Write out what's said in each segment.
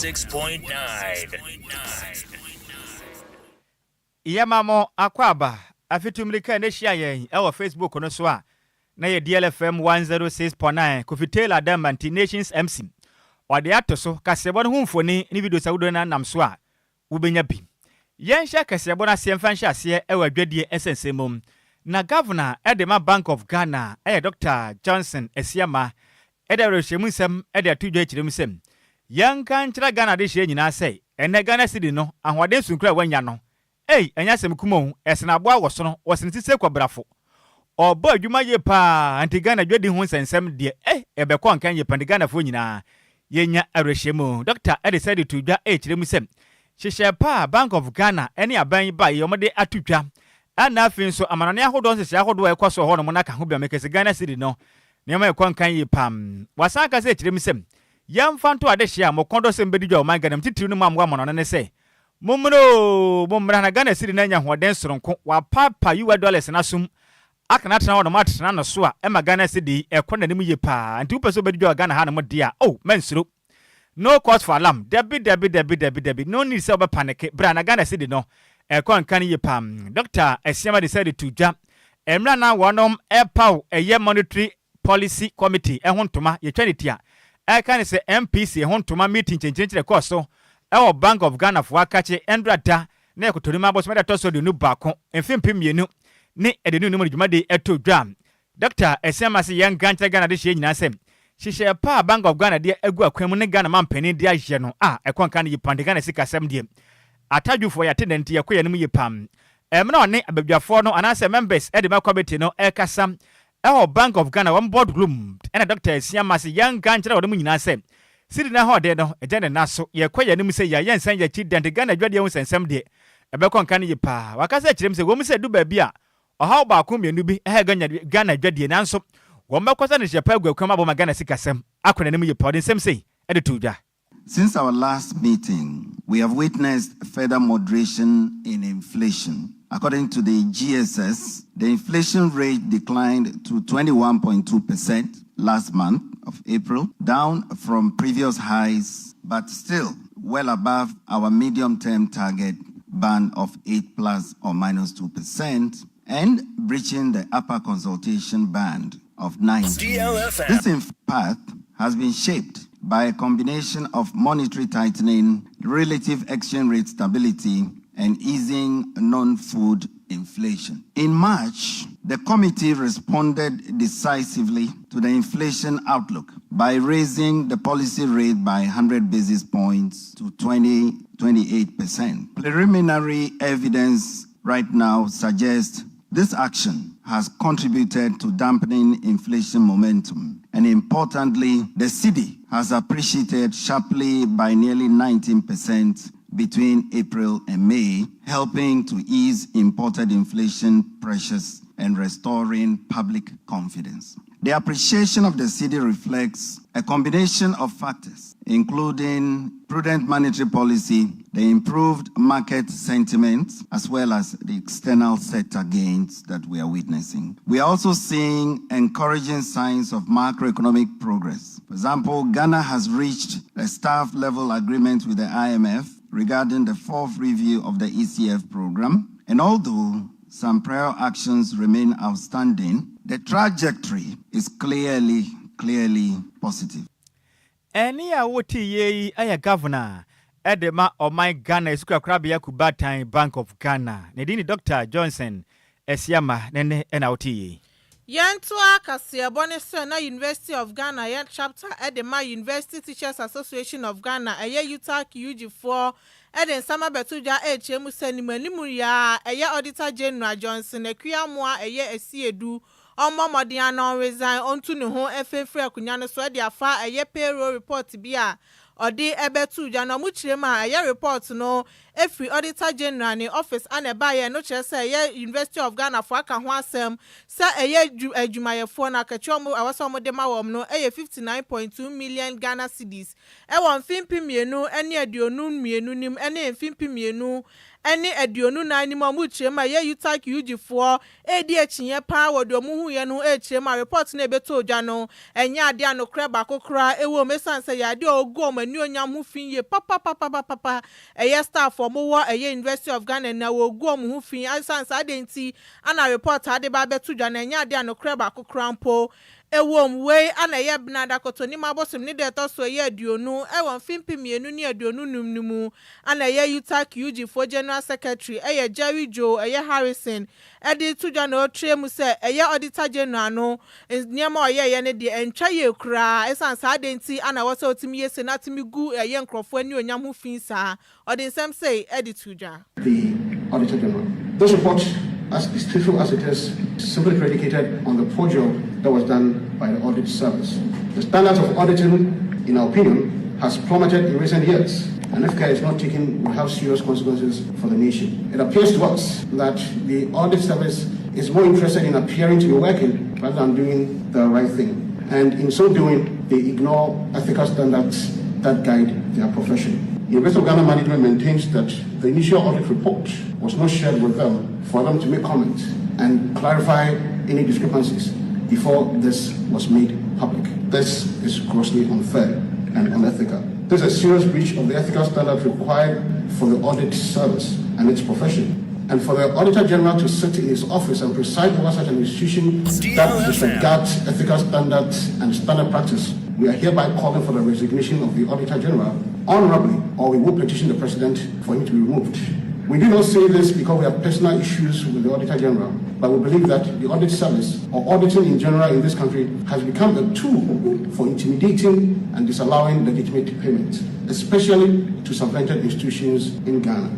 106.9. Yɛma mo akwaaba afetu mmirika na hyia yɛn ɛwɔ Facebook no so a na yɛ DLFM 106.9. Kofi Taylor Damanti, Nations MC, ɔde ato so kaseɛbɔ no ho mfoni ne videos ahodoɔ no nam so a wobɛnya bi. Yɛnhyɛ kaseɛbɔ no aseɛ mfa nhyɛ aseɛ ɛwɔ adwadie ɛsɛnsɛm mu na Governor ɛde ma Bank of Ghana ɛyɛ Dr Johnson Asiama ɛde awerɛhyɛmu nsɛm ɛde ato dwa akyerɛ mu sɛ yɛnka nkyerɛ Ghana de hyɛ nyinaa sɛ ɛnɛ Ghana cedi no ahoɔden sonkoro a wanya no ei, ɛnyɛ asɛm kuma o, ɛsene aboa wɔ sono wɔsene sise kɔbrafo ɔbɔ adwuma yie paa. Nti Ghana dwadi ho nsɛnsɛm deɛ ɛbɛkɔ nkan yie pa. Nti Ghanafoɔ nyinaa yɛnya awerɛhyɛmu. Dɔkta ɛde sɛ de to dwa ɛkyerɛ mu sɛ hyehyɛ pa a Bank of Ghana ɛne aban ba yi wɔde ato dwa ɛna afei nso amanɔne ahodoɔ nhyehyɛ ahodoɔ a ɛkɔ so hɔ nom no aka ho bi a mekɛsɛ Ghana cedi no nneɛma ɛkɔ nkan yie pam. Wasan ka sɛ kyerɛ mu sɛ yɛmfa nto adehyeɛ a mɔkɔn dɔ sɛ mbɛdi dwa ɔman Ghana mu titiri no mu a mmoa amanɔne ne sɛ mommra o, mommra na Ghana cedi no anya ahoɔden soronko. Wapaapa US dollars n'asom aka na atena hɔ nom atena no so a ɛma Ghana cedi ɛkɔ n'anim yie paa. Nti wopɛ sɛ wobɛdi dwa wɔ Ghana ha nom deɛ a, oh, mansuro, no cause for alarm. Dabi, dabi, dabi, dabi, dabi, no need sɛ wobɛpanic. Bra na Ghana cedi no ɛkɔ nka no yie pam. Dr Asiama de sɛ de to dwa mmerɛ na wɔnom ɛpaw ɛyɛ Monetary Policy Committee ɛho ntoma, yɛtwa ne tia ɛka ne sɛ MPC ɛho ntoma meeting kyɛnkyɛnkyerɛ kɔɔ so ɛwɔ Bank of Ghana foɔ akakye ɛndra da na ɛkɔtɔnim abɔsɔmɛ ɛtɔ so 21 mfe 2025 no dwumadi ɛto dwa. Dr Asiama sɛ yɛn nka nkyerɛ Ghana de hyɛ nyinaa sɛ hyehyɛ pa a Bank of Ghana de agu akwan mu ne Ghana mampanin de ayɛ no a ɛkɔ nka no yie pam de Ghana sikasɛm deɛ atadwofoɔ yɛate ne nti yɛkɔ yɛn no yie pam. Ɛmena ɔne abadwafoɔ no anaasɛ members ɛde ma committee no ɛkasa ɛwɔ Bank of Ghana wɔn board room ɛna Dr Asiama sɛ yɛn nka nkyerɛ wɔn mu nyinaa sɛ sidi na hɔ no ɛgya ne nan so yɛkɔ yɛn anim sɛ yɛ yɛnsan yɛkyi dante. Ghana adwadeɛ ho nsɛnsɛm deɛ ɛbɛkɔ nka no yie paa. Wakasa kyerɛ mu sɛ wɔn sɛ du baabi a ɔhaw baako mmienu bi ɛhɛ Ghana adwadie, nanso wɔn bɛkɔ sɛ ne hyɛ pa agu akwan abɔ ma Ghana sikasɛm akɔ n'anim yie paa. Ɔde nsɛm sei ɛde to dwa. Since our last meeting, we have witnessed further moderation in inflation. According to the GSS, the inflation rate declined to 21.2% last month of April, down from previous highs, but still well above our medium term target band of 8 plus or minus 2% and breaching the upper consultation band of 9. DLFM. This path has been shaped by a combination of monetary tightening, relative exchange rate stability, and easing non food inflation. In March, the committee responded decisively to the inflation outlook by raising the policy rate by 100 basis points to 20, 28%. Preliminary evidence right now suggests this action has contributed to dampening inflation momentum. And importantly, the cedi has appreciated sharply by nearly 19% between April and May, helping to ease imported inflation pressures and restoring public confidence. The appreciation of the cedi reflects a combination of factors, including prudent monetary policy, the improved market sentiment, as well as the external sector gains that we are witnessing. We are also seeing encouraging signs of macroeconomic progress. For example, Ghana has reached a staff level agreement with the IMF regarding the fourth review of the ECF program. And although some prior actions remain outstanding, the trajectory is clearly, clearly positive. Ɛne a wote yie yi ɛyɛ Governor ɛde ma ɔman Ghana esukakorabea kubatan Bank of Ghana, ne din ne Dr Johnson Asiama ne ne ɛna wote yie. Yɛntoa kaseɛbɔ ne sɛ na University of Ghana yɛ chapter ɛde ma University Teachers Association of Ghana, ɛyɛ UTAG UG foɔ, ɛde nsɛm abɛto dwa ɛrekyerɛ mu sɛ nimu yaa ɛyɛ Auditor General Johnson Akuamoa ɛyɛ Asiedu ɔmmɔ mmɔden ana ɔnresign, ɔntu ne ho mfimfiri akonnwa no so ɛde afa ɛyɛ payroll report bi a ɔde ɛbɛto dwa. Na ɔmo kyerɛ mu a ɛyɛ report no efiri Auditor General ne office ana ɛbaayɛ no kyerɛ sɛ ɛyɛ University of Ghana fo aka ho asɛm sɛ ɛyɛ adwumayɛfoɔ no akatua ɔmo ɛwɔ sɛ ɔmo de ma wɔn no ɛyɛ 59.2 million Ghana cedis ɛwɔ mfe 2022 nim ɛne mfe 2000. 2024 no mu a wɔrekyerɛ mu a ɛyɛ UTAG UG foɔ redi akyinnyeɛ paa wɔ deɛ wɔhuiɛ no ho rekyerɛ mu a report no a ɛbɛtɔɔ dwa no ɛnyɛ adeɛ a nokorɛ baako koraa wɔ mu ɛsiane sɛ ɛyɛ adeɛ a ɔgu wɔn anuonyam ho fi yie papapapapapa. Ɛyɛ staff a wɔwɔ ɛyɛ University of Ghana nyinaa wɔregu wɔn ho fi ɛsiane saa adeɛ nti ana report a ade ba abɛto dwa no ɛnyɛ adeɛ a nokorɛ baako koraa mpo Ɛwom, wei na ɛyɛ Benada Kɔtɔnim abosom ne da ɛtɔ so ɛyɛ 20 wɔ mfe 2025 no mu na ɛyɛ UTAC UG foɔ General Secretary ɛyɛ Jerry Joe ɛyɛ Harrison ɛde reto dwa na ɔrekyerɛ mu sɛ ɛyɛ Auditor General no nneɛma a ɔyɛeɛ no deɛ ɛntwa yie koraa ɛsiane saa adeɛ nti na ɛwɔ sɛ ɔtumi yɛ sei na atumi gu ɛyɛ nkorɔfoɔ anuonyam ho fi saa. Ɔde nsɛm sei de too dwa. The Auditor General. This report, as distasteful as it is, simply predicated on the poor job that was done by the audit service. The standards of auditing, in our opinion, has plummeted in recent years, and if care is not taken, will have serious consequences for the nation. It appears to us that the audit service is more interested in appearing to be working rather than doing the right thing. And in so doing, they ignore ethical standards that guide their profession. University of Ghana management maintains that the initial audit report was not shared with them for them to make comments and clarify any discrepancies before this was made public. This is grossly unfair and unethical. This is a serious breach of the ethical standards required for the audit service and its profession. And for the Auditor General to sit in his office and preside over such an institution that disregards ethical standards and standard practice, we are hereby calling for the resignation of the Auditor General honorably, or we will petition the President for him to be removed. We do not say this because we have personal issues with the Auditor General, but we believe that the audit service, or auditing in general in this country, has become a tool for intimidating and disallowing legitimate payments, especially to subvented institutions in Ghana.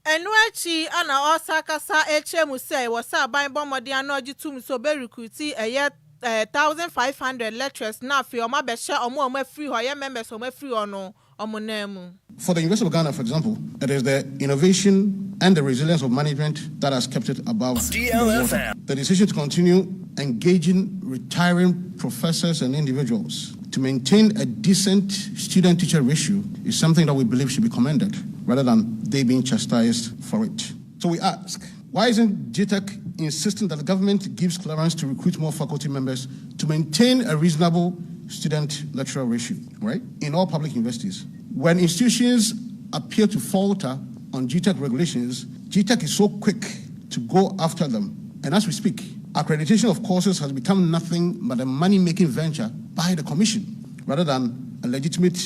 Ɛno akyi na ɔresan kasa kyerɛ mu sɛ wɔ sɛ aban bɔ mmɔden ano gye tom sɛ ɔbɛrecruit ɛyɛ 1,500 lecturers na afei wɔn abɛhyɛ wɔn a wɔafiri hɔ ɛyɛ members a wɔafiri hɔ no wɔn nan mu. For the University of Ghana, for example, it is the innovation and the resilience of management that has kept it above the water. The decision to continue engaging retiring professors and individuals to maintain a decent student-teacher ratio is something that we believe should be commended rather than they being chastised for it. So we ask, why isn't GTEC insisting that the government gives clearance to recruit more faculty members to maintain a reasonable student-lecturer ratio, right, in all public universities? When institutions appear to falter on GTEC regulations, GTEC is so quick to go after them. And as we speak, accreditation of courses has become nothing but a money-making venture by the Commission rather than a legitimate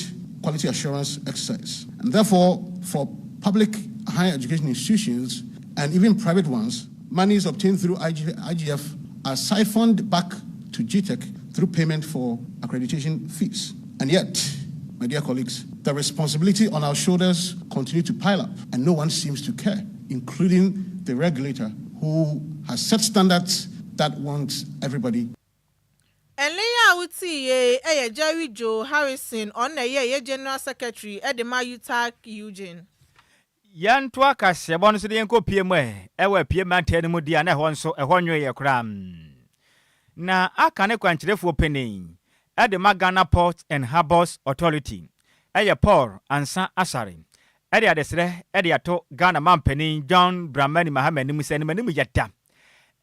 quality assurance exercise. And therefore, for public higher education institutions and even private ones, monies obtained through IGF are siphoned back to GTEC through payment for accreditation fees. And yet, my dear colleagues, the responsibility on our shoulders continue to pile up, and no one seems to care, including the regulator who has set standards that wants everybody. Ɛnne yi a wotii yei yɛ Jerry Joe Harrison, ɔno na ɛyɛ ɛyɛ General Secretary de ma UTAG Eugene. Yɛntoa kaseɛbɔ no so de yɛnkɔ pie mu ɛ, ɛwɔ apue mantam no mu di a na ɛhɔ nso ɛhɔ nwoeɛ koraa. Na aka ne kwankyerɛfoɔ panin de ma Ghana Ports and Harbours Authority yɛ Paul Ansah Asare de adesrɛ de ato Ghana mampanin John Dramani Mahama anim sɛ anim anim yɛ da.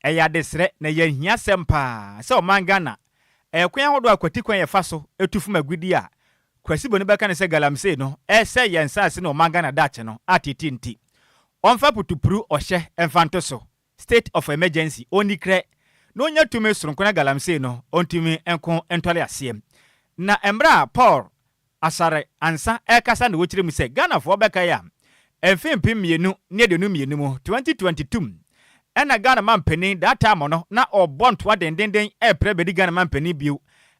Ɛyɛ adesrɛ na ɛyɛ ahiasɛm paa sɛ ɔman Ghana ɛyɛ kwan ahodoɔ a kwati kwan yɛfa so tu fam agudi a Kwasi Boni bɛka ne sɛ galamsey no ɛsɛ yɛn nsaase ne ɔman Ghana daakye no atete nti ɔmfa putupuru ɔhyɛ mfa nto so, state of emergency, ɔnni krɛ na ɔnya tumi soronko na galamsey no ɔntumi nko ntɔre aseɛ. Na mmerɛ a Paul Asare Ansah ɛrekasa na wɔkyerɛ mu sɛ Ghanafoɔ bɛkae a mfe 2022 mu, 2022, ɛna Ghana mampanin that time no na ɔrebɔ ntoa dendenden ɛrepere abɛdi Ghana mampanin bio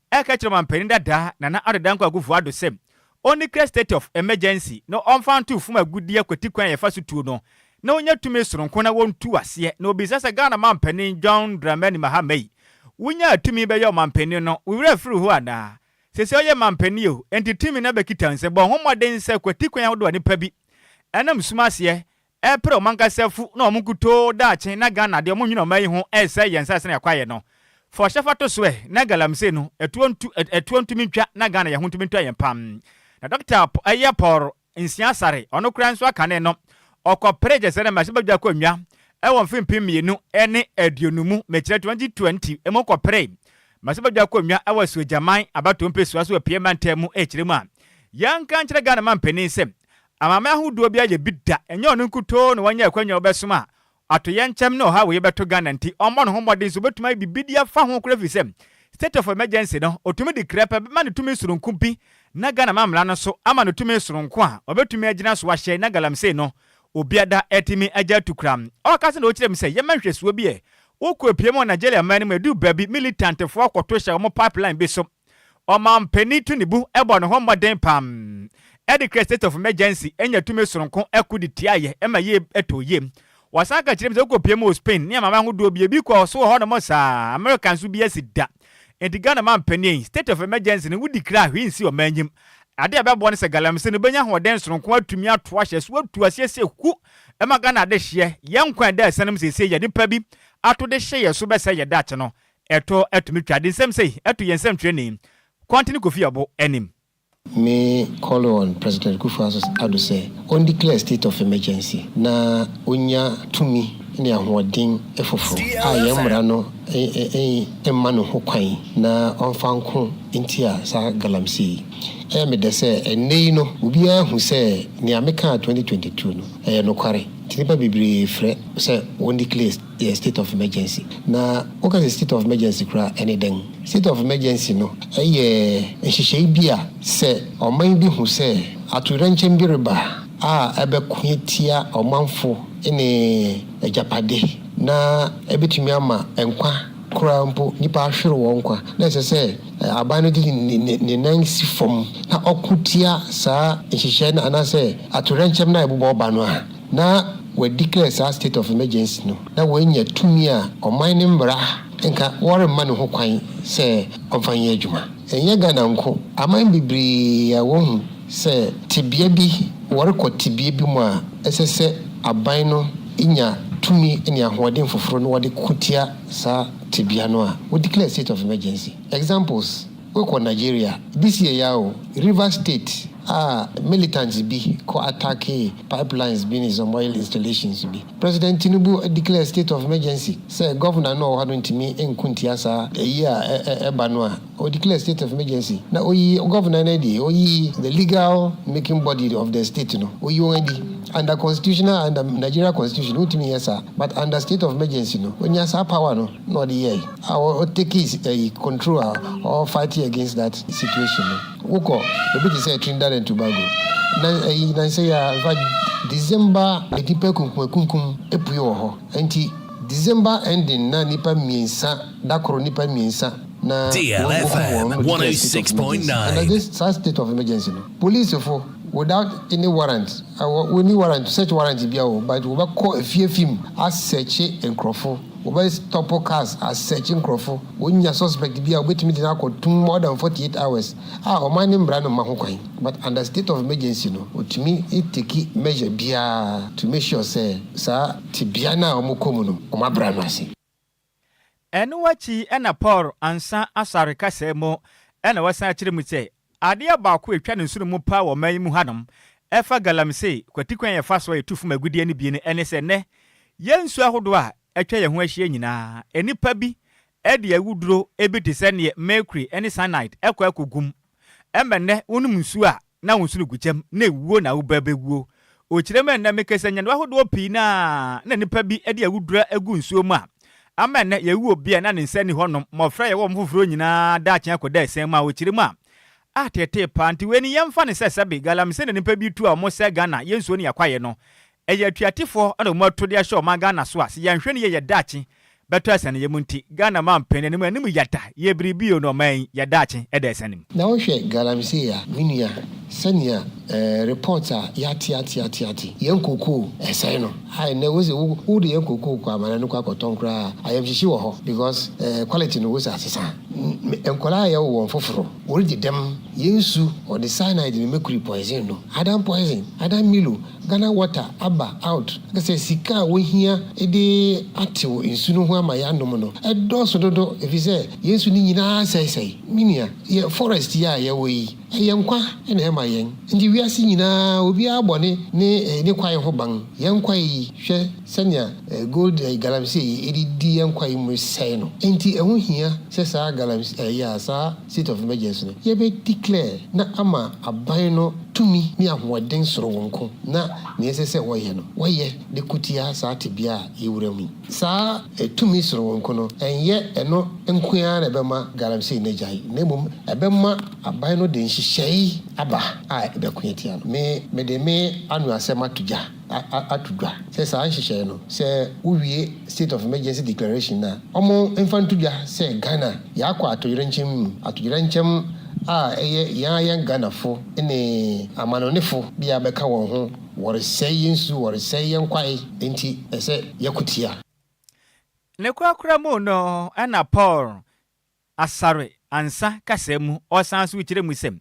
ɛreka kyerɛ ɔmampanin dadaa Nana Addo Dankwa Akufo Addo sɛ ɔneclare state of emergency na ɔmfa nto fam agudeɛ kwati kwan a yɛfa so tuo no na ɔnya tumi soronko na wɔntu aseɛ. Na ɔbisa sɛ Ghana mampanin John Dramani Mahama yi wonyaa tumi bɛyɛ ɔmampanin no wo werɛ afiri ho anaa? Seesei ɔyɛ mampanin o, enti tumi no abɛkita wo nsam. Bɔ ho mmɔden sɛ kwati kwan ahodoɔ a nnipa bi nam sum aseɛ repere wɔn ankasa afu na wɔn nkutoo daakye na Ghana deɛ wɔnnwene ɔman yi ho resɛe yɛn nsase ne yɛn kwaeɛ no. Fa ɔhyɛ fa to so ɛ na galamsey no ɛtoɔ ntu ɛtoɔ ntumi ntwa na Ghana yɛn ho ntumi ntɔ yɛn pam. Na Dɔkta ɛyɛ Paul Nsia Asare ɔno koraa nso akane no Ɔkɔperee gyesɛ ne mmarahyɛbadwa akonnwa wɔ mfe 2020 mu, mekyerɛ 2020 mu kɔperee mmarahyɛbadwa akonnwa wɔ Asuogyaman abatoɔ mpesua so wɔ Apue mantam mu. Ɛkyerɛ mu a, yɛnka nkyerɛ Ghana manpanin sɛ amanaman ahodoɔ bi ayɛ bi da, ɛnyɛ ɔno nkutoo na wanya akwanya a ɔbɛsom a atoyɛnkyɛm ne ɔhaw wei bɛto Ghana nti ɔmmɔ ne ho mmɔden sɛ ɔbɛtumi ayɛ biribi de afa ho koraa firi sɛ state of emergency no ɔtumi de kra pɛ bɛma no tumi soronko bi na Ghana ma mmara no so ama no tumi soronko a ɔbɛtumi agyina so ahyɛ na galamsey no obiada atumi agya atu kora. Ɔka sɛ na ɔkyerɛ mu sɛ yɛma nhwɛsoɔ bi ɛ wokɔ apue mu wɔ Nigeria man no mu ɛduru baabi militantfoɔ akɔto hyɛ wɔn pipeline bi so. Ɔmanpanin to ne bu bɔ ne ho mmɔden pam de kra state of emergency nya tumi soronko ko de tiaeɛ ma yie tɔɔ yie. Wɔsan ka kyerɛ mu sɛ wokɔpue mu wɔ Spain ne amanaman ahodoɔ bi, ebi kɔɔ so wɔ hɔnom saa, America nso bi asi da. Enti Ghana manpanin, state of emergency no wodi kra a hwee nsi ɔman nyim. Ade a ɛbɛboa ne sɛ galamsey no bɛnya ahoɔden soronko atumi ato ahyɛ so atu aseɛ sɛ hu ma Ghana adehyeɛ, yɛn nkwa a ɛda asiane mu seesei yɛ nnipa bi ato de hyɛ yɛn so bɛsɛe yɛn daakye no. Ɛtɔ atumi twa de nsɛm sei to yɛn nsɛmtwerɛni Kwantene Kofi Abo anim. Me call on President Kuffo Addo sɛ ɔn declare state of emergency na ɔnya tumi ne ahoɔden foforo a yɛn mmara no mma no ho kwan na ɔmfa nko ntia saa galamsey yi. Ɛyɛ me dɛ sɛ ɛnnɛ yi no obiara ahu sɛ nea mekaa 2022 no ɛyɛ nokware nti nnipa bebree frɛ sɛ wɔn declare yɛ state of emergency. Na woka sɛ state of emergency koraa a, ɛne dɛn? State of emergency no yɛ nhyehyɛe bi a sɛ ɔman bi hu sɛ atoyerɛnkyɛm bi reba a ɛbɛko atia ɔmanfo ne agyapade na ebetumi ama nkwa koraa mpo, nnipa ahwere wɔn nkwa, na ɛsɛ sɛ aban no de ne nan si fam na ɔko tia saa nhyehyɛe no anaasɛ atoyerɛnkyɛm no a ɛbobɔ ba no a, na wɔadeclare saa state of emergency no, na wɔanya tumi a ɔman no mmara nka wɔremma no ho kwan sɛ ɔmfa nyɛ adwuma. Ɛnyɛ Ghana nko, aman bebree a wɔahu sɛ tebea bi, wɔrekɔ tebea bi mu a ɛsɛ sɛ aban no nya tumi ne ahoɔden foforo na wɔde ko tia saa tebea no a, wɔdeclare state of emergency. Examples. Wokɔ Nigeria, this year yi ara o, Rivers State a militants bi kɔ attackee pipelines bi ne some oil installations bi. President Tinubu declare state of emergency sɛ governor no a ɔwɔ ha no ntumi nko ntia saa ayi a ɛba no a, o declare state of emergency na oyi governor no adi, oyi the legal making body of the state no, oyi wɔn adi. Under constitutional, under Nigeria constitution wontumi nyɛ saa but under state of emergency no, onya saa power no. Na ɔde yɛe a ɔ take ɛyi control a ɔ fight against that situation no. Wo kɔ baabi te sɛ Trinidad and Tobago na ɛyi nansa yi a infact December nnipa akunkum akunkum apue wɔ hɔ nti December ending na nnipa mmiensa da koro nnipa mmiensa na wɔn wɔkum wɔn DLFM na declare state of emergency and 106.9. this saa state of emergency no policefo without any warrant wɔ wɔnni warrant search warrant biara o but wɔbɛkɔ afie afie mu asɛkye nkorɔfo. Wɔbɛ stop cars asɛkye nkorɔfo, wonya suspect bi a wobetumi de no akɔ tum more than 48 hours a ɔman ne mbra no mma ho kwan but under state of emergency no otumi take measure biara to make sure sɛ saa tebea no a wɔkɔ mu no wɔn abra no ase. Ɛno akyi na Paul ansa asɔre kasa mu na wasan akyerɛ mu sɛ adeɛ baako a ɛtwa ne nsono mu paa wɔ ɔman yi mu hanom ɛfa galamsey kwatikwan a yɛfa so a yɛtu fam agudeɛ no bi no ɛne sɛ nnɛ yɛn nsuo ahodoɔ a atwa yɛn ho ahyia nyinaa nnipa bi de awuduro bi te sɛ neɛ mercury ne cyanide kɔ akɔgu mu ɛma nnɛ wonom nsuo a na wo nsono gu kyɛm na ɛwuo na woba bɛwuo. Ɔkyerɛ mu ɛnnɛ mekasa nyadewa ahodoɔ pii no a na nnipa bi de awuduro agu nsuo mu a ama ɛnnɛ yɛwu obi a na ne nsa nni hɔnom, mmɔfra a yɛwɔ wɔn foforɔ nyinaa daakye akɔda asiane mu a ɔkyerɛ mu a ateetee paa nti wei no yɛmfa no sɛ sɛbe galamsey na nnipa bi tu a wɔsɛe Ghana yɛn nsuo ne yɛn kwaeɛ no ɛyɛ atuatefoɔ na wɔn ato de ahyɛ ɔman Ghana so a sɛ yɛanhwɛ no yie yɛ daakye bɛtɔ asiane yɛ mu nti Ghana manpanin anim anim yada yɛ biribi o na ɔman yi yɛ daakye ɛda asiane mu. Na wohwɛ galamsey a, me nua, sɛnea eh, report a yɛate ate ate ate, yɛn kokoo ɛsɛe no a ɛnnɛ wose wo wode yɛn kokoo kɔ amana no kɔ akɔtɔn koraa a, ayamhyehye wɔ hɔ because eh, quality no wose asesa. Nkwadaa a yɛwo wɔn foforo, wɔredi dɛm, yɛn nsu, wɔde cyanide ne mercury poison no, Adam poison, Adam Milo, Ghana water aba out na sɛ sika a wohia de atew nsu no ho ama yɛanom no dɔɔso dodo efisɛ yɛn nsu no nyinaa sɛesɛe. Me nua, yɛn forest yi a yɛwɔ yi, Ɛyɛ nkwa na ɛma yɛn. Nti wiase nyinaa obiara bɔ ne ne ne kwae ho ban. Yɛn kwae yi, hwɛ sɛnea gold galamsey yi ɛdidi yɛn kwae mu sɛe no. Nti ɛho hia sɛ saa galamsey ɛyɛ a saa state of emergency no yɛbɛ declare na ama aban no tumi ne ahoɔden soronko na nea ɛsɛ sɛ wɔyɛ no wɔyɛ de kutia saa tebea a yɛwura mu yi. Saa tumi soronko no, ɛnyɛ ɛno nko ara na ɛbɛma galamsey no agyae, na mmom ɛbɛma aban no de nhyehyɛe aba a ɛbɛko atia no. Me mede me ano asɛm ato gya ato dwa sɛ saa nhyehyɛe no, sɛ wowie state of emergency declaration na ɔmo mfa nto dwa sɛ Ghana yɛakɔ atoyerɛnkyɛm mu, atoyerɛnkyɛm a ɛyɛ yɛn a yɛn Ghanafo ne amanɔnefo bi a bɛka wɔn ho, wɔresɛe yɛn nsu, wɔresɛe yɛn kwae, nti ɛsɛ yɛko. Ne korakora mu no, ɛna Paul Asare Ansa kasa mu ɔsan so kyerɛ mu sɛ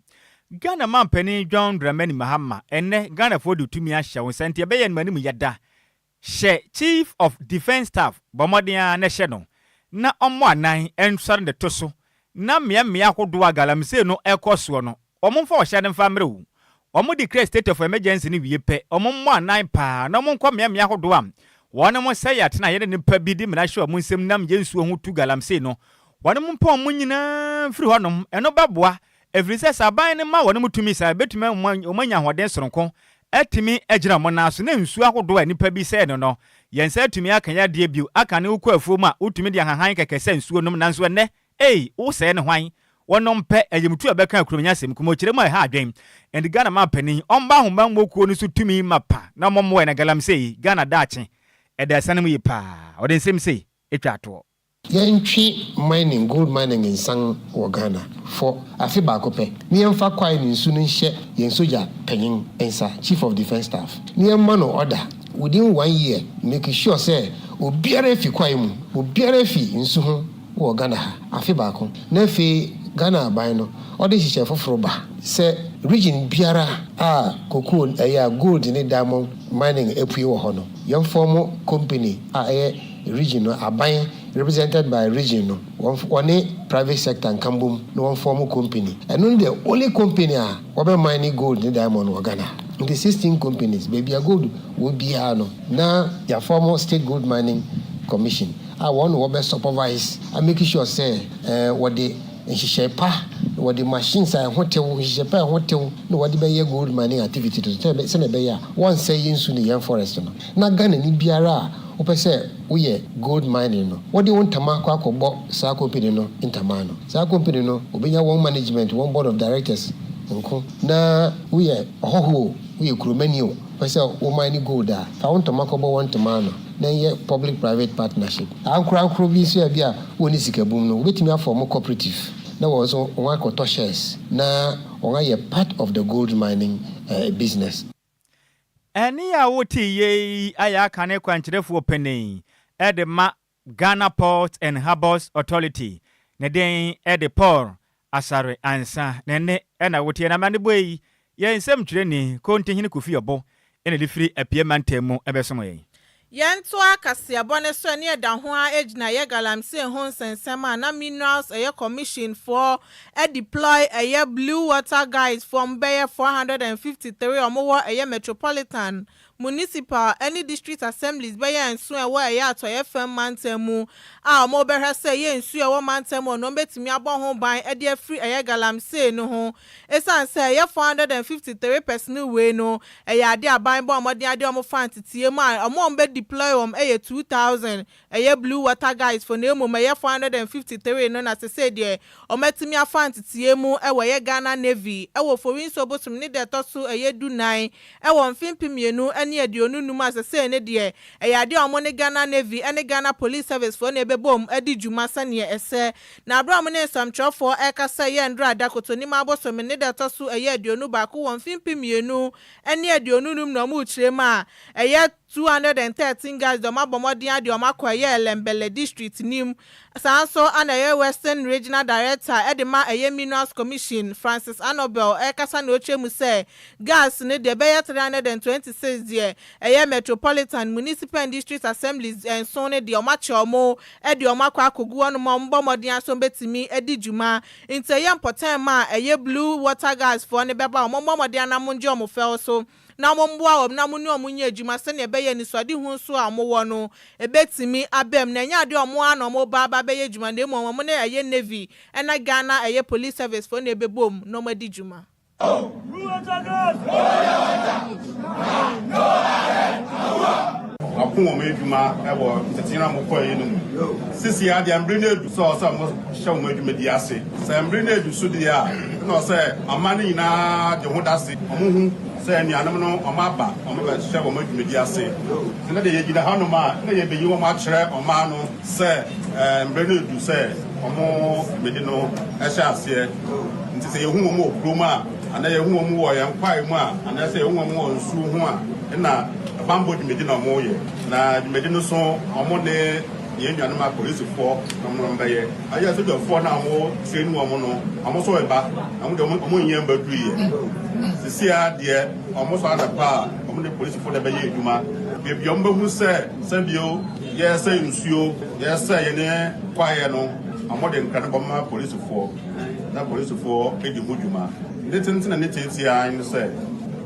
Ghana mampanin John Dramani Mahama, ɛnɛ Ghanafoɔ de tumi ahyɛ wo nsa, nti ɛbɛyɛ no anim yɛda hyɛ Chief of Defence Staff, bɔ mmɔden a na hyɛ no na ɔmmɔ anan ɛnsɔre ne to so na mmeammea ahodoɔ a galamsey no ɛkɔ soɔ no, wɔn mfa ɔhyɛ no mfa mmerɛ wo. Wɔn declare state of emergency no wie pɛ, wɔn mmɔ anan paa na wɔn nkɔ mmeammea ahodoɔ a wɔn mo sɛ yɛ atena yɛne nipa bi de mmara hyɛ wɔn nsam nam yɛn nsuo ho tu galamsey no, wɔn mo mpɔn mo nyinaa mfiri hɔnom. Ɛno bɛboa, ɛfiri sɛ sɛ aban no ma wɔn mo tumi saa, ebɛtumi wɔn anya ahoɔden soronko atumi agyina wɔn nan so na nsuo ahodoɔ a nipa bi sɛɛ no, yɛn nsa atumi aka yɛ adeɛ bio aka ne wokɔ afuo mu a wotumi de ahahan kɛkɛ sɛ nsuo nom, nanso ɛnnɛ ei, wosɛɛ ne hwan wɔnom pɛ ayamtu a bɛka kurom nyɛ asɛm kuma ɔkyerɛ mu a ɛha adwen. Ɛnti Ghana ma panin ɔmba ahobammɔ kuo no so tumi ma pa na ɔmɔmmoɛ na galamsey Ghana daakye ɛda asiane mu yi paa. Ɔde nsɛm sei ɛtwa atoɔ. Yɛntwe mining, gold mining nsan wɔ Ghana for afe baako pɛ na yɛmfa kwae ne nsu no nhyɛ yɛn sogya panyin nsa, Chief of Defence Staff, na yɛmma no order within one year, make sure sɛ obiara fi kwae mu, obiara fi nsu ho wɔ Ghana ha afe baako. Na afei Ghana aban no ɔde hyehyɛ foforɔ ba sɛ region biara a cocoa ɛyɛ a gold ne diamond mining apue wɔ hɔ no, yɛmform company a ɛyɛ region no aban represented by region no, wɔne private sector nkambom na wɔmform company. Ɛno no the only company a wɔbɛ mine gold ne diamond wɔ Ghana. Nti 16 companies, baabi a gold wɔ biara no, na yɛaform State Gold Mining Commission a wɔn na wɔbɛ supervise a make sure sɛ wɔde nhyehyɛ pa, wɔde machines a ɛho tew, nhyehyɛ pa a ɛho tew na wɔde bɛyɛ gold mining activity no sɛnɛ ɛbɛyɛ a wɔnsɛ yɛn nsu ne yɛn forest no. Na Ghana ni biara a wopɛ sɛ woyɛ gold mining no, wɔde wo ntama akɔ akɔbɔ saa company no ntama no. Saa company no obɛnya wɔn management, wɔn board of directors nko. Na woyɛ ɔhɔho, woyɛ kuromani o, pɛ sɛ wo mine gold a, fa wo ntoma kɔbɔ wɔn ntoma no na nyɛ public private partnership. Ankorankoro bi nso a bi a wɔne sika bum no, wobɛtumi aform cooperative na wɔn nso wɔn akɔtɔ shares na wɔn ayɛ part of the gold mining business. Ɛne a wote yei ayɛ aka ne kwankyerɛfoɔ panin ɛde ma Ghana Port and Harbours Authority, ne den ɛde Paul Asare Ansa ne ne ɛna wotie na mane bɔ yi yɛn nsɛm twerɛni Kontihene Kofi Ɔbo ɛna de firi Apue mantam mu ɛbɛsom yɛn. Yɛntoa kaseɛbɔ ne so. Ɛne ɛda ho a gyina yɛ galamsey ho nsɛnsɛm a na Minerals ɛyɛ Commission foɔ deploy ɛyɛ Blue Water Guides foɔ bɛyɛ 453 a wɔwɔ ɛyɛ metropolitan, municipal ɛne district assemblies bɛyɛ nson ɛwɔ ɛyɛ Atɔyɛ Fam mantam mu a wɔn bɛhwɛ sɛ ɛyɛ nsuo ɛwɔ mantam hɔ no wɔn bɛtumi abɔ ho ban ɛde afiri ɛyɛ galamsey no ho. Esan sɛ ɛyɛ 453 personnel wei no, ɛyɛ ade aban bɔ wɔn de ade wɔn fa nteteɛ mu a wɔn a wɔn bɛ deploy wɔn ɛyɛ 2000 ɛyɛ Blue Water Guides for, na emu ɛyɛ 453 no na sese deɛ wɔn atumi afa nteteɛ mu ɛwɔ ɛyɛ Ghana Navy ɛwɔ Forinso bosom ne deɛ ɛtɔ so ɛyɛ 14 ɛwɔ mfe 2025 a sese ne deɛ ɛyɛ adeɛ a wɔn ne Ghana Navy ɛne Ghana Police Service foɔ na ɛbɛbom ɛdi dwuma sɛneɛ ɛsɛ. Na abere a wɔn ne nsɛmtwerɛfoɔ ɛrekasa yɛ ndora dakoto nim abosom ne deɛ ɛtɔ so ɛyɛ 21 wɔ mfe 2025 na wɔn rekyerɛ mu a ɛyɛ 213. 313 guards deɛ wɔn abɔ mmɔden adeɛ wɔn akɔ ɛyɛ Ellembelle District nim. Saa nso na ɛyɛ Western Regional Director de ma ɛyɛ Minerals Commission, Francis Anobel ɛrekasa na ɔkyerɛ mu sɛ guards no deɛ ɛbɛyɛ 326 deɛ ɛyɛ Metropolitan, Municipal and District Assemblies nson no deɛ wɔakyɛ wɔn de wɔn akɔ akɔgu hɔnom a wɔbɔ mmɔden ara sɛ wɔbɛtumi adi dwuma. Nti ɛyɛ mpɔtam a ɛyɛ Blue Water Guards foɔ no bɛba a wɔmmɔ mmɔden ara na wɔngye wɔn fɛw so na wɔmmoa wɔn na wɔne wɔn nyɛ adwuma sɛnea ɛbɛyɛ anisoadehu nso a wɔwɔ no bɛtumi aba mu. Na ɛnyɛ adeɛ a wɔn ara na wɔreba aba abɛyɛ adwuma na mmom wɔn ne ɛyɛ Navy ne Ghana ɛyɛ Police Service foɔ na ɛbɛbom na wɔadi dwuma. Wɔako wɔn adwuma wɔ ntetee a wɔkɔe no mu. Sesei ara deɛ, mmere no adu sɛ ɔsɛ wɔhyɛ wɔn adwumadi ase. Sɛ mmere no adu so deɛ a, ɛna ɔsɛ aman no nyinaa gye ho dase. Wɔhu sɛ anuanom no wɔaba, wɔbɛhyɛ wɔn adwumadi ase. Nti na deɛ yɛgyina hanom a, na yɛbɛyi wɔn akyerɛ ɔman no sɛ mmere no adu sɛ wɔn dwumadi no hyɛ aseɛ. Nti sɛ yɛhu wɔn wɔ kurom a, anaa yɛhu wɔn wɔ yɛn kwae mu a, anaasɛ yɛhu wɔn wɔ nsuo ho a, ɛna bammɔ dwumadi na wɔyɛ. Na dwumadi no so, wɔne yɛn nuanom apolisifoɔ na wɔn bɛyɛ. Ayɛ sogyafoɔ no a wɔn train wɔn no, wɔn nso reba, na wɔn deɛ wɔn nyɛ mbɛduru yɛ. Sisi ara deɛ, wɔn sɔ anapa a, wɔn ne polisifoɔ na ɛbɛyɛ adwuma. Baabi a wɔn bɛhu sɛ sɛbio yɛresɛ nsuo, yɛresɛ yɛn kwaeɛ no, wɔn de nkra no bɛma polisifoɔ, na polisifoɔ adi ho dwuma. Ne tenten na ne tiatia ara ne sɛ,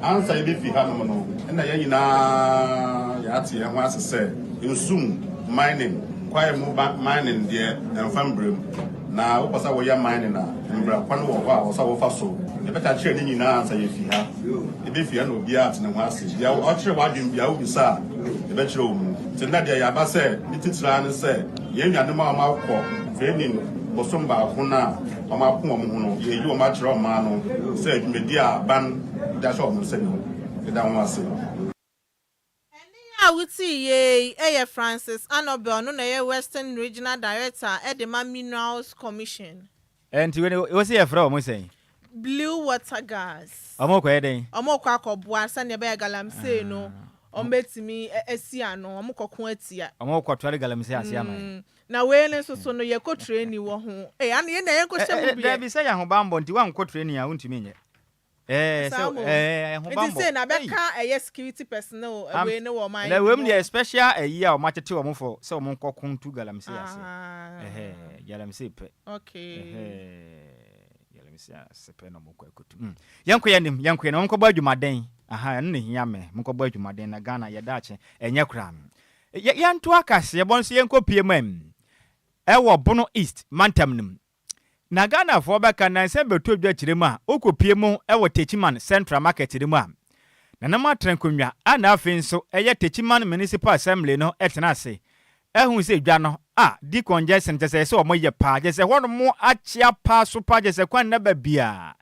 ansa yɛbɛfi hanom no, na yɛn nyinaa yɛate yɛn ho ase sɛ nsu mu mining, kwae mu mining deɛ ɛmfa mbra mu. Na wopɛ sɛ woyɛ mining a, mbra kwan wɔ hɔ a ɛwɔ sɛ wofa so. Yɛbɛka kyerɛ ne nyinaa ansa yɛafi ha. Yɛbɛfi ha na obiara ate ne ho ase. Deɛ ɔkyerɛ w'adwene biara wobisa a, yɛbɛkyerɛ wo mu. Nti nnɛ deɛ yɛaba sɛ ne titire ara ne sɛ yɛn nuanom a wɔakɔ training bosom baako no a wɔako wɔn ho no, yɛreyi wɔn akyerɛ ɔman no sɛ dwumadi a aban de ahyɛ wɔn nsa ni. Yɛda ho ase. Ɛnne a wotii yei yɛ Francis Anobel no na ɛyɛ Western Regional Director de ma Minerals Commission. Ɛnti wei no wose yɛfrɛ wɔn sɛn? Blue Water Guards. Wɔn rekɔyɛ dɛn? Wɔn rekɔ akɔboa sɛdeɛ ɛbɛyɛ galamsey no wɔn bɛtumi asi ano, wɔn kɔko atia. Wɔn rekɔtoa galamsey ase ama yɛn. Na wei no nso so no yɛkɔ training wɔ ho. Ee, ano yɛn na yɛnkɔhyɛ mu bi ɛ. Dabi sɛ yɛ ahobanbɔ nti woankɔ training a wontumi nyɛ. Ɛɛ sɛ ɛɛ ahobanbɔ. Nti sei na bɛka ɛyɛ security personnel wei ne wɔ ɔman yi mu. Na wei mu deɛ special ɛyi a wɔn atete wɔn for sɛ wɔn nkɔ ko ntu galamsey ase. Ɛhɛɛ galamsey pɛ. Okay. Ɛhɛɛ galamsey ase pɛ na wɔn kɔ ɛkɔtu. Mm. Yɛn kɔ yɛn nim yɛn kɔ yɛn nim wɔn kɔ bɔ adwumaden. Aha ɛno na ehia mɛ wɔn kɔ bɔ adwumaden na Ghana yɛ daakye ɛnyɛ koraa. Yɛ yɛn to akaseɛ bɔ nso yɛn kɔ pie mu ɛm ɛwɔ Bono East mantam no mu. Na Ghanafoɔ bɛka nnansa bɛtɔ dwa kyerɛ mu a wokɔpue mu wɔ Techiman Central Market no mu a, Nana Moatra nkonnwa a na afei nso ɛyɛ Techiman Municipal Assembly no tena ase ahunu sɛ dwa no a decongestion kyerɛ sɛ ɛsɛ sɛ wɔyɛ paa kyerɛ sɛ hɔnom akyea paa so paa kyerɛ sɛ kwan nna baabiara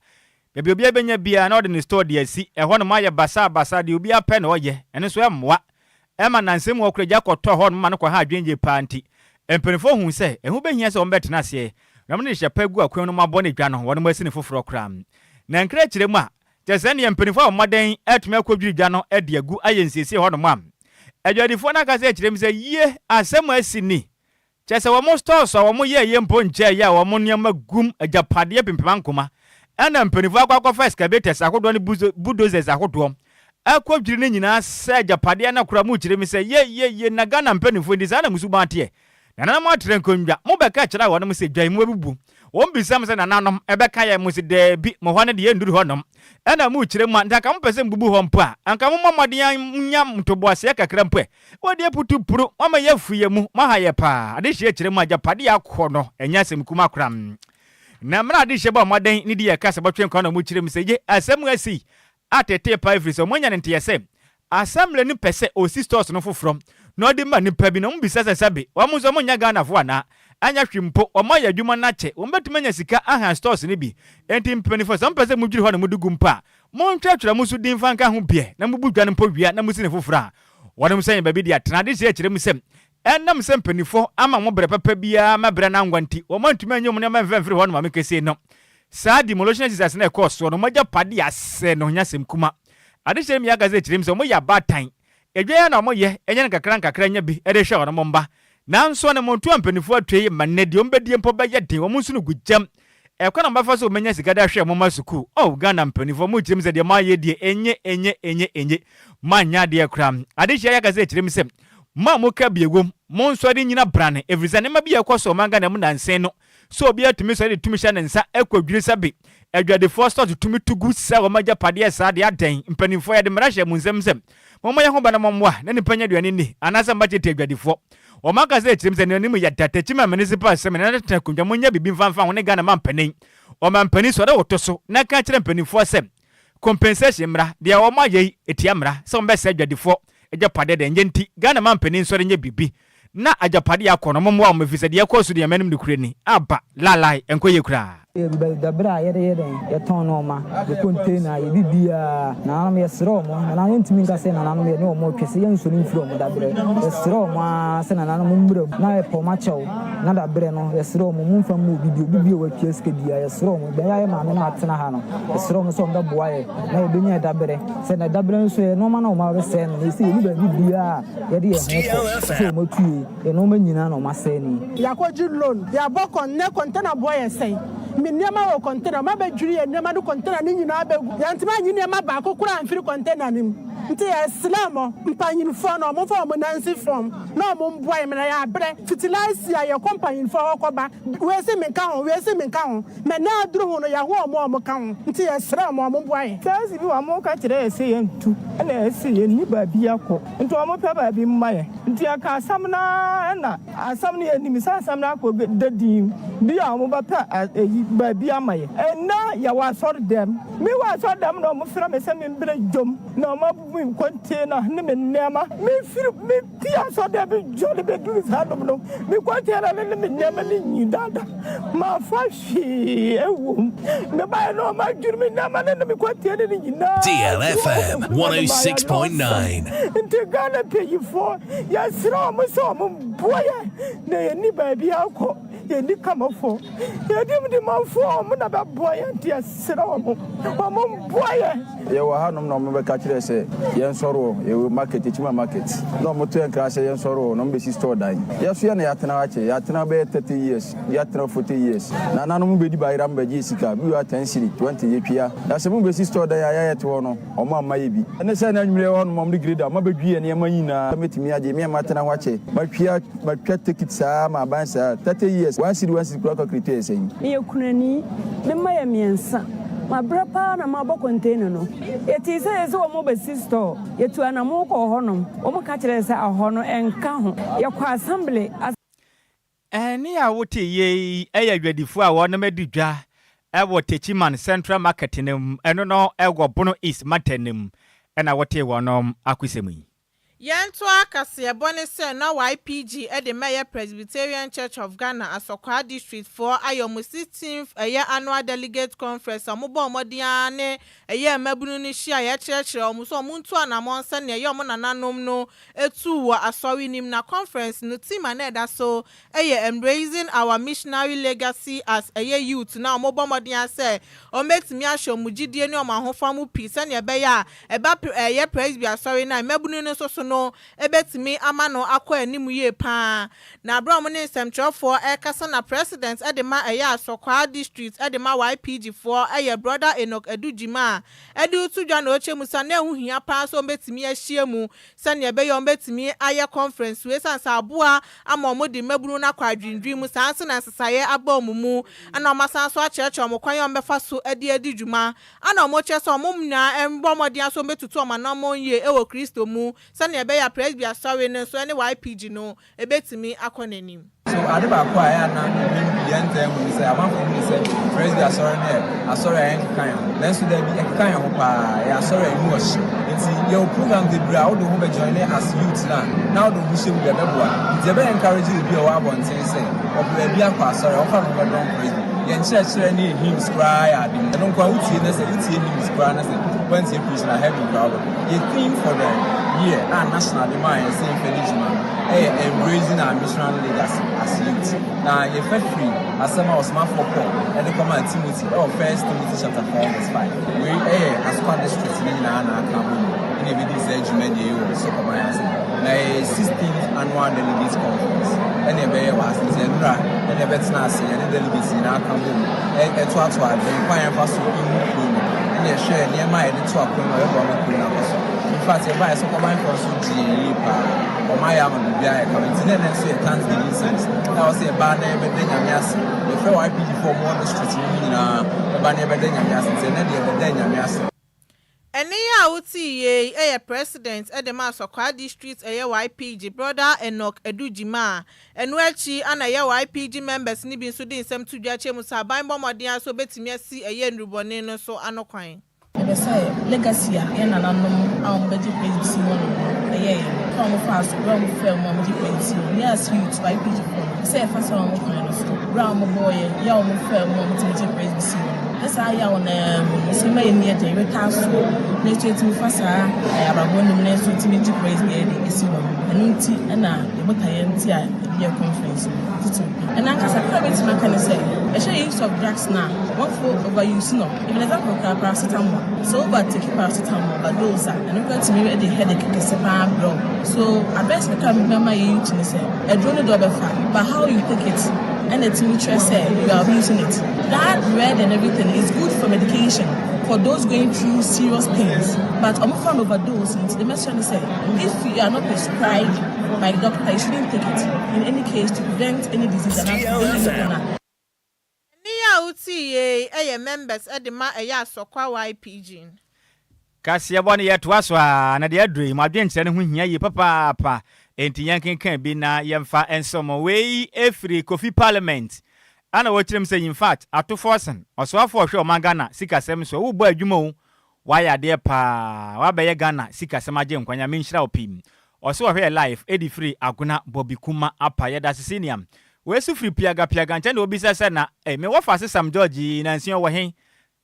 Baabi a obiara bɛnya biara na ɔde ne store de asi. Ɛhɔnom ayɛ basabasa, deɛ obiara pɛ na ɔyɛ. Ɛno nso ɛmmoa. Ɛma nnansa mu hɔ koraa gya kɔtɔ hɔnom ma no kɔha adwene yie paa nti, mpanimfoɔ huu sɛ ɛho bɛhia sɛ wɔbɛtena aseɛ na wɔde nhyehyɛ pa agu akwan no mu abɔ ne dwa no, wɔnom asi no foforɔ koraa. Na nkrakyerɛ mu a, kyerɛ sɛ ɛnneɛ mpanimfoɔ abɔ mmɔden atumi akɔdwiri dwa no de agu ayɛ nsiesie hɔnom a, adwadifoɔ no akasa akyerɛ mu sɛ, Yie, asɛm a asi ni. Kyerɛ sɛ wɔn stores a wɔn yɛɛyɛ mpo nkyɛɛyɛ a wɔn nneɛma gum, agyapadeɛ pempemankoma, ɛna mpaninfoɔ akɔ akɔfa excavators ahodoɔ ne bulldozers ahodoɔ akɔ dwiri ne nyinaa sɛ agyapadeɛ no koraa mo kyerɛ mi sɛ ye ye ye na Ghana mpaninfoɔ nti saa na mo suban teɛ. Nananom atrɛ nkondwa, mo bɛka kyerɛ wɔnom sɛ dwan mo bɛbubu. Wɔn bisa mo sɛ nananom ɛbɛka yɛn mo se daabi mo hɔ no deɛ ɛnduru hɔ nom. Ɛna mo kyerɛ mu a nti anka mo pɛ sɛ mo bubu hɔ mpo a anka mo mmɔ mmɔden nya ntoboaseɛ kakra mpo ɛ. Wode aputupru, moama yɛafu yɛn mu, moaha yɛn paa. Adehyeɛ kyerɛ mu agyapadeɛ akɔ no, ɛnyɛ asɛm kumaa koraa. Na mmerɛ a adehyeɛ bɔɔ mmɔden ne di yɛ ka sɛ bɔtwe nkwa na wɔkyerɛ mu sɛ, Ye, asɛm asi atetee paa ɛfiri sɛ wɔanya no nteɛ sɛ Assembly no pɛ sɛ ɔsi stores no foforɔ na ɔde ma nnipa bi na wɔbisa sɛ sɛbe wɔn nso wɔnyɛ Ghanafoɔ anaa? Anyɛ hwee mpo wɔayɛ adwuma no akyɛ, wɔbɛtumi anya sika ahan stores no bi. Enti mpaninfoɔ sɛ mopɛ sɛ modwiri hɔ na mode gu mpo a, Montwerɛtwerɛ mo nso din mfa nka ho biɛ, na mobu dwa no mpo wie a, na mosi no foforɔ a, wɔnom sɛ yɛn baabi de atena. Adesua kyerɛ mu sɛ, ɛnam sɛ mpaninfoɔ ama wɔn berɛ papa biara ma berɛ no anwa nti, wɔn antumi anyi wɔn nneɛma amfa amfiri hɔ nom amekɛsie no. Saa demolition exercise no a ɛkɔɔ soɔ no, wɔn agyapadeɛ asɛe no nyɛ asɛm kuma. Adesua no mmiaka sɛ kyerɛ mu sɛ wɔyɛ abaatan. Edwa yi na wɔyɛ nya no nkakra nkakra nya bi de hwɛ wɔn mma. Nanso anammɔntuo a mpanimfoɔ atu yi ma nnɛ deɛ wɔbɛdie mpo bɛyɛ den, wɔn nso no gu gyam. Ɛkwan a wɔbɛfa so wɔbɛnya sika de ahwɛ wɔn mma sukuu. Oh, Ghana mpanimfoɔ, mokyerɛ mu sɛ deɛ moayɛ deɛ enye, enye, enye, enye. Moanyɛ adeɛ koraa. Adehyeɛ yi akasa kyerɛ mu sɛ, mo a moka bi ɛwom, monsɔre nnyina brane, ɛfiri sɛ nneɛma bi a ɛrekɔ so ɔman Ghana mu nnansa yi no, Sɛ obiara tumi sɔre de tumi hyɛ ne nsa kɔdwiri sɛ be adwadifoɔ stores tumi to gu sɛ wɔn agyapadeɛ saa deɛ adɛn? Mpanimfoɔ yɛde mmara hyɛ mo nsam sɛ momma yɛn ho ba na mommoa na nnipa nya aduane nni anaasɛ mma tete adwadifoɔ. Wɔn ankasa kyerɛm sɛ nea ɔnim yɛ da Techiman Municipal Assembly na tena akonnwa monyɛ biribi mfa mfa ho ne Ghana mampanin. Ɔmampanin sɔre woto so na ka kyerɛ mpanimfoɔ sɛ Compensation mmra, deɛ wɔn ayɛ yi ɛtia mmra sɛ wɔn bɛsɛe adwadifoɔ agyapadeɛ deɛ ɛnyɛ nti Ghana manpanin nsɔre nyɛ biribi na agyapadeɛ akɔ no mommoa wɔn ɛfiri sɛ deɛ ɛkɔ so deɛ m'anim nokorɛ ni aba lalai ɛnkɔ yie koraa. Yɛ berɛ a yɛde yɛ dɛn yɛtɔn nnoɔma, yɛ container, yɛ biribiara, nananom yɛsrɛ wɔn, nananom yɛntumi nka sɛ nananom yɛne wɔn retwe sɛ yɛnsɔre mfiri wɔn daberɛ, yɛsrɛ wɔn ara sɛ nananom mommra mu na yɛpɛ wɔn akyɛw. Na da berɛ no, yɛsrɛ wɔn, momfa mma obi bio, obi bio a watua sika biara, yɛsrɛ wɔn, bɛn a yɛ maame no a atena ha no, yɛsrɛ wɔn sɛ wɔbɛboa yɛ na yɛbɛnya ɛdaberɛ, sɛ na ɛdaberɛ nso yɛ nnoɔma no a wɔabɛsɛe no, na ɛsɛ yɛnni baabi biara a yɛde yɛn ho kɔ, sɛ wɔatu yei, yɛn nnoɔma nyinaa na wɔasɛe no yi. Yɛakɔgye loan, yɛabɔ kɔn, nnɛ kɔntɛna boɔ yɛ sɛn? Me nneɛma wɔ kɔntɛna mu, wɔabɛdwiri yɛn nneɛma de kɔntɛna no nyinaa abɛgu, yɛantumi anyi nneɛma baako koraa amfiri kɔntɛna no mu, nti yɛsrɛ mo, mpanyinfoɔ no, wɔmfa wɔn nan nsi fam. Na ɔmo mboa yɛn mena yɛabrɛ fiti last year yɛkɔ mpanyinfoɔ hɔ kɔ ba wei se menka ho wei se menka ho mɛ nɛ aduru ho no yɛho ɔmo a ɔmo ka ho nti yɛsrɛ ɔmo ɔmo mboa yɛn. Size bi wɔ ɔmo ka kyerɛ yɛ sɛ yɛn tu ɛna yɛse yɛn nni baabi akɔ nti ɔmo pɛ baabi mma yɛn nti yɛka asɛm no ara ɛna asɛm no yɛn nim sɛ asɛm no akɔ da din bi a ɔmo bɛ pɛ ɛyi baabi ama yɛn ɛnɛ yɛwɔ asɔre dɛm me wɔ asɔre dɛm na ɔmo frɛ me sɛ me mbrɛ dwom na ɔmo abubu me container ne me nneɛma me firi me Pia sɔ dɛ bi dwane bɛduru saa nom no, me container no ne me nneɛma no nyi dada. Mamfa hwee ɛwom. Mebaeɛ no ɔma adwiri me nneɛma no ne me container no nyinaa. DLFM 106.9. Nti Ghana mpanyinfoɔ yɛsrɛ wɔn sɛ wɔn mboa yɛn na yɛnni baabi akɔ, yɛnni kamafoɔ, yɛdi mdimanfoɔ wɔn na bɛboa yɛn nti yɛsrɛ wɔn wɔn mboa yɛn. Yɛwɔ hanom na wɔbɛka kyerɛ sɛ yɛnsɔre o, yɛwɔ market, Techiman market, na wɔto yɛn kra sɛ yɛnsɔre o, na wɔbɛsi store dan. Yɛso yɛn na yɛatena hɔ akyɛ, yɛatena hɔ bɛyɛ 30 years, yɛatena hɔ 40 years. Nananom bɛdi bayera mo bɛgye yɛ sika, bi wɔ ha 10 cedi, 20, yɛtwia. Na sɛ mobɛsi store dan a yɛayɛ te hɔ no, wɔn amma yɛ bi. Ɛne sɛ na anwummerɛ hɔ nom wɔde grader, wɔabɛdwi yɛn nneɛma nyinaa. Mɛtumi agye, me a matena hɔ akyɛ, matwia, matwa ticket saa ma aban saa, 30 years, 1 cedi, 1 cedi koraa calculate yɛ sɛn? Meyɛ kunani, me mma yɛ mmiɛnsa. Mabrɛ paa na mabɔ container no. Yɛtee sɛ yɛsɛ wɔn bɛsi store. Yɛtuu anamon kɔɔ hɔnom. Wɔn ka kyerɛɛ sɛ ahɔ no ɛnka ho. Yɛkɔɔ assembly. Ɛnne a wote yi yɛ adwadifoɔ a wɔnom adi dwa wɔ Techiman Central Market no mu, ɛno no wɔ Bono East mantam no mu na wotee wɔnom akosɛm yi. Yɛntoa kaseɛbɔ ne sɛ na YPG de mɛyɛ Presbyterian Church of Ghana Asɔkwaa District foɔ ayɛ ɔmo 16th ɛyɛ Annual Delegate Conference a ɔmo bɔɔ mmɔden ara ne ɛyɛ mmabunu no hyia a yɛkyerɛkyerɛ ɔmo sɛ ɔmo ntu anamɔn sɛnea ɛyɛ ɔmo nananom no tuu wɔ asɔre no mu. Na conference no theme a na ɛda so ɛyɛ Embracing Our Missionary Legacy as ɛyɛ Youth na ɔmo bɔ mmɔden ara sɛ ɔmo bɛtumi ahyɛ ɔmo gyidie ne ɔmo ahofa mu pii sɛnea ɛbɛyɛ a ɛba ɛyɛ Presby asɔre no a mmabunu no nso so no ɛbɛtumi ama no akɔ anim yie paa. Na abere a ɔmo ne nsɛmtwerɛfoɔ ɛrekasa na president ɛde ma ɛyɛ Asɔkwaa District ɛde ma YPG foɔ ɛyɛ Brother Enoch Adu Gyima a ɛde to dwa na ɔkyerɛ mu sa na ɛho hia paa sɛ ɔmo bɛtumi ahyia mu sɛnea ɛbɛyɛ ɔmo bɛtumi ayɛ conference wei san sɛ aboa ama ɔmo de mmabunu no akɔ adwindwin mu. Saa nso na nsesaeɛ aba ɔmo mu ɛna ɔmo asan so akyerɛkyerɛ ɔmo kwan a ɔmo bɛfa so ɛde adi dwuma ana ɔmo kyerɛ sɛ ɔmo nyinaa ɛmbɔ mmɔden aso ɔmo bɛtutu ɔmo anammɔn yie ɛwɔ Kristo mu sɛnea ɛbɛyɛ a Presby asɔre no nso ɛne YPG no ɛbɛtumi akɔ n'anim. So ade baako a ɛyɛ ana yɛn ntɛn mu sɛ amanfo mu sɛ Presby asɔre no yɛ asɔre a yɛnkeka yɛn ho, nanso daabi, ɛkeka yɛn ho paa. Ɛyɛ asɔre a ɛmu ɔhye, nti yɛwɔ program bebree a wode ho bɛjoin ne as youth na wode ho hyɛ mu bi a ɛbɛboa. Nti yɛbɛyɛ encourage obi a ɔwɔ abɔnten sɛ ɔpɛ baabi akɔ asɔre a, ɔmfa ne ho bɛdɔm Presby. Yɛn kyerɛkyerɛ ne hymns koraa yɛ ade ɛno nkoa wotie na sɛ wotie hymns koraa na sɛ woantie preach na heaven koraa wobɛkɔ. Yɛ theme for the year a national de maa yɛn sɛ yɛmfa di dwuma no ɛyɛ Embracing Our Missionary Legacy as Youth, na yɛfa firi asɛm a ɔsomafoɔ Paul ɛde kɔmaa Timothy ɛwɔ First Timothy chapter 4 verse 5. Wei ɛyɛ Asokwa District ne nyinaa na aka abɔ mu. na yɛbɛdii saa dwumadie yi wɔ Sɔkɔban ase. Na ɛyɛ 16th Annual Delegates Conference ɛna ɛbɛyɛ wɔ ase nti ɛnora ɛna ɛbɛtena ase yɛne delegates nyinaa ka bom ɛtoatoa adwene kwan yɛmfa so mmu kuro no ɛna ɛhwɛ nneɛma a yɛde to akwan mu a ɛbɛboa ma kuro no akɔ so. In fact, yɛbaeɛ Sɔkɔbanfoɔ nso gye yɛn yie paa. Wɔn ayɛ ama biribiara yɛ kama nti na ɛnɛ nso yɛ Thanksgiving service na wɔ sɛ yɛbaa na yɛbɛda Nyame ase. Yɛfrɛ YPG foɔ ɔmo wɔ district no mu nyinaa ɛba na yɛbɛda Nyame ase nti ɛnɛ deɛ yɛbɛda Nyame ase. Ɛnne yi a wotee yei yɛ President de ma Asɔkwaa District ɛyɛ YPG, Brother Enoch Adu Gyimah. Ɛno akyi na ɛyɛ YPG members no bi nso de nsɛm to dwa kyerɛ mu sɛ aban bɔ mmɔden ara sɛ wɔbɛtumi asi ɛyɛ nnurubɔne no so ano kwan. Yɛpɛ sɛ legacy a yɛn nananom a wɔbɛgye praise bi si hɔ nom no yɛeɛ no, kwan a wɔfaa so, berɛ a wɔfaa mu a wɔgye praise si hɔ no, yɛn as youth, YPG foɔ no, yɛpɛ sɛ yɛfa saa wɔn kwan no so, berɛ a wɔbɔeɛ, yɛ a wɔfaa mu a wɔtumi gye praise bi si hɔ no, na saa yaw no ara mu no, sɛ ma yɛn ani yɛ den, yɛbɛtaa soɔ, na yɛnso yɛtumi fa saa abrabɔ no mu na yɛnso yɛtumi gye praise bi yɛde si hɔ no. Ɛno nti na yɛn botaeɛ nti a yɛde yɛɛ conference no titiriw bi. Ɛno ankasa, kakra a mɛtumi aka ne sɛ, yɛhwɛ use of drugs no a, amanfoɔ overuse no. Even example koraa paracetamol, sɛ wo ba take paracetamol overdose a, ɛno koraa tumi de headache kɛse paa brɛ wo. So advice kakra a mede bɛma yɛn youth ne sɛ, aduro no deɛ ɔbɛfa, but how you take it ɛna ɛtumi kyerɛ sɛ you are abusing it. That red and everything is good for medication for those going through serious pains, but ɔmo fa no overdose nti deɛ mɛsrɛ ne sɛ, if you are not prescribed by doctor, you shouldn't take it in any case to prevent any disease anaa to prevent anything a. Ɛnne yi a wotee yei yɛ members de ma ɛyɛ Asɔkwa YPG. Kaseɛbɔ no yɛtoa so ara, na deɛ aduru yi, mo adwenkyerɛ no ho hia yie papaapa, enti yɛnkenkan bi na yɛmfa nso mo. Wei firi Kofi Parliament, ɛna wɔkyerɛ mu sɛ, In fact, Ato Forson, ɔsoafoɔ a ɔhwɛ ɔman Ghana sikasɛm soɔ, wobɔ adwuma o, Wayɛ adeɛ paa wabɛyɛ Ghana sikasɛm agyenkwa Nyame nhyira wo pii. Ɔse ɔhwɛ yɛ live ɛdi firi Agona Bobby Kuma apa yɛdase senior. Wei so firi Piaga Piaga nkyɛn na obisa sɛ na eh me wɔfa ase Sam George yi nansi ɔwɔ he?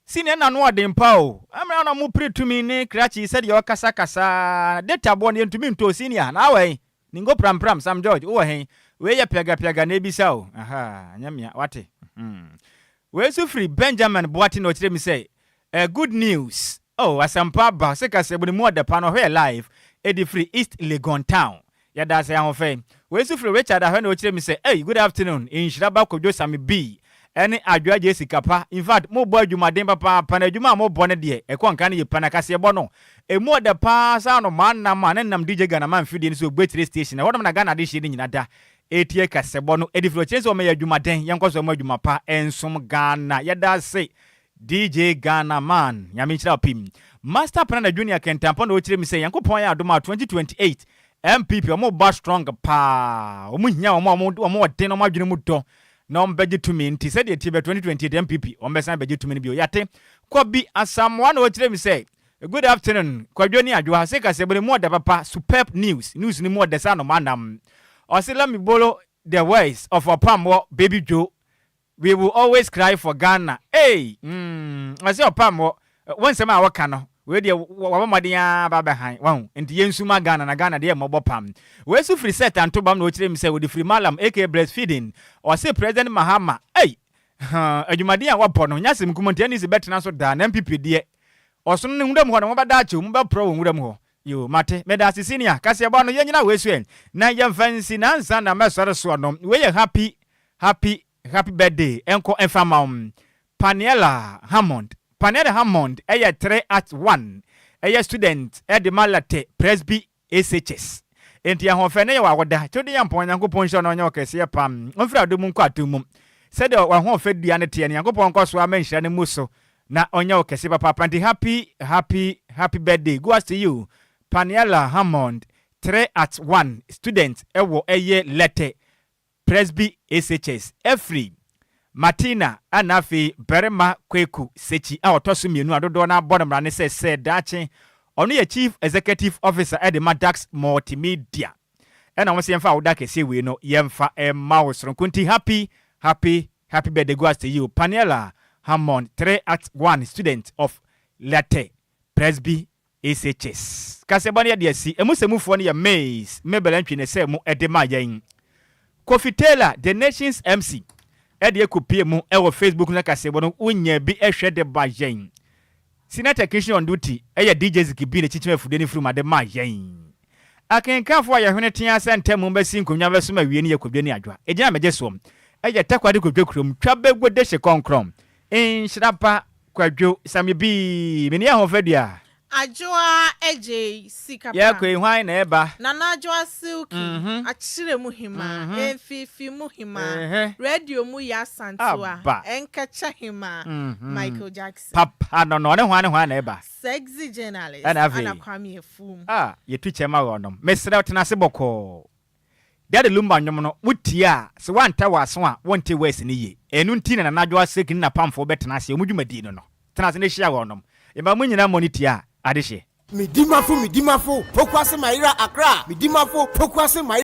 Senior na ano ɔden pa o ɛmmerɛ na ɔmo pere tumi ne krakye yi sɛdeɛ ɔkasa kasa data boɔ no yɛntumi ntɔ o senior na awɔ he? Ningo pram pram Sam George wowɔ he? Wei yɛ Piaga Piaga na ebisa o ahaa nyɛ mea wate hmm. Wei nso firi Benjamin Boateng na ɔkyerɛ mu sɛ, Eh good news oh asɛmpa aba ɔse kaseɛbɔ no mu ɔdɛ paa na ɔhwɛ yɛ live ɛdi firi East Legon town yɛda ase ahofɛ. Wei nso firi Richard Ahwɛ na ɔkyerɛ mu sɛ, Ei good afternoon nhyira ba Kwadwo Sammy B ɛne Adwoa Jesse Kapa infact mo bɔ adwumaden papaapa na adwuma a mo bɔ no deɛ ɛkɔ nka no yie pa na kaseɛbɔ no ɛmu ɔdɛ paa saa no maa nam a ne nam DJ Ghana man fidie no so Ogbekyire station ɛhɔ nom na Ghana adehyeɛ no nyina da Etie kasɛbɔ no ɛdi firi ɔkyerɛ sɛ ɔmɛyɛ adwuma dɛn yɛnkɔ so ɛmɔ adwuma pa nsom Ghana yɛda ase DJ Ghana man Nyame nhyira wo pii Master Planner Junior Kentampɔ na ɔkyerɛ mu sɛ Nyankopɔn ayɛ adom a 2028 NPP ɔmo ba strong paa ɔmo hia ɔmo a ɔmo ɔmo ɔden na ɔmo adwene mu dɔ na ɔmo bɛgye tumi nti sɛdeɛ ɛteɛ bia 2028 NPP ɔmo bɛsan bɛgye tumi no bio yɛate Kwabi Asamoah na ɔkyerɛ mu sɛ Good afternoon Kwadwo ne Adwoa se kaseɛbɔ no mu ɔdɛ papa superb news news no mu ɔdɛ sɛ anoma nam ɔse let me borrow the words of Ɔpamwɔ baby Dwo we will always cry for Ghana ei mm ɔse Ɔpamwɔ wo nsɛm a woka no wei deɛ wabɔ mmɔden ara ba abɛhan wahu nti yɛnsu ma Ghana na Ghana deɛ mmɔbɔ pam wei nso firi Seth Antobam na ɔkyerɛ mu sɛ ɔde firi Mallam aka breastfeeding ɔse President Mahama ei huh adwumaden a wabɔ no nyɛ asɛm kumaa nti NDC bɛtena so daa na NPP deɛ Ɔsono no nwura mu hɔ no, mobɛda akyew, mobɛporɔw wɔ nwura mu hɔ. Yoo, mate. Meda ase, Senior. Kaseɛbɔ no, yɛnnyina wei so ɛ, na yɛmfa nsi, na ansa na mɛsɔre soɔ no, wei yɛ happy, happy, happy birthday nkɔ mfa mma wo. Paniela Hammond. Paniela Hammond yɛ 3 at 1, ɛyɛ student de ma Late Presby SHS. Enti ahoɔfɛ no yɛ w'awoda. Kyɛwde Nyampɔn, Nyankopɔn nhyira wo na ɔnyɛ wo kɛseɛ paa. Ɔmfiri adom mu nkɔ adom mu. Sɛdeɛ w'ahoɔfɛ dua no teɛ no, Nyankopɔn nkɔ so ara ma nhyira no mmu so na ɔnyɛ wo kɛse papaapa. Nti happy happy happy birthday go out to you Paniela Hammond, 3 at 1 student wɔ ɛyɛ Lɛtɛ Presby SHS afiri Martina a na afei Barima Kweku Sekyi a ɔtɔ so mmienu a dodoɔ no ara bɔ no mmara ne sɛ sɛ daakye ɔno yɛ Chief Executive Officer de ma Dax Multimedia ɛna wɔn sɛ yɛmfa awoda kɛseɛ wei no yɛmfa mma wo soronko nti happy happy happy birthday go out to you Paniela Hammond 3 at 1 student of Late Presby SHS. Kaseɛbɔ no yɛde asi. Emu sɛmufoɔ no yɛ Mays, Mabel Antwi na ɛsɛɛ mu de maa yɛn. Kofi Taylor, The Nation's MC, de akɔpue mu wɔ Facebook na kaseɛbɔ no wonya bi hwɛ de ba yɛn. Senior technician on duty yɛ DJ Ziki B na kyinkyim afudie no firi mu ade maa yɛn. Akenkanfoɔ a yɛhwene tea sɛ ntɛm bɛsi nkonnwa bɛsom awie no yɛ Kwadwo ne Adwoa. Edin a megye soɔ yɛ Takoradi Kwadwo kurom Twa Bɛguo Dehye Kɔnkrɔn Nhyira Pa Kwadwo Sammy B. Menni ahofadua. Adwoa Adjei sika pa. Yɛkɔ yi hwan na ɛba? Nana Adwoa Silky akyerɛ mu hemaa, Mfiifi mu hemaa, Radio mu Yaa Asantewaa, Aba. Nkɛkyɛ hemaa, Michael Jackson. Papa no no, ɔne hwan ne hwan na ɛba? Sexy journalist Ɛna afei? Anna Kwame Afum. Ah, yɛtu kyɛ ma wɔnom. Mesrɛ wo tena ase bɔkɔɔ. Daddy Lumba nnwom no, wotie a, sɛ woantɛ w'aso a, wonte words no yie. Ɛno nti na Nana Adwoa Silky ne n'apamfoɔ bɛtena ase, wɔn dwumadie no no. Tena ase na hyia wɔnom. Yɛma mo nyinaa mmɔ no tia a, adehyeɛ. Medimafo Medimafo Pokuase Mayera Accra Medimafo Pokuase Mayera.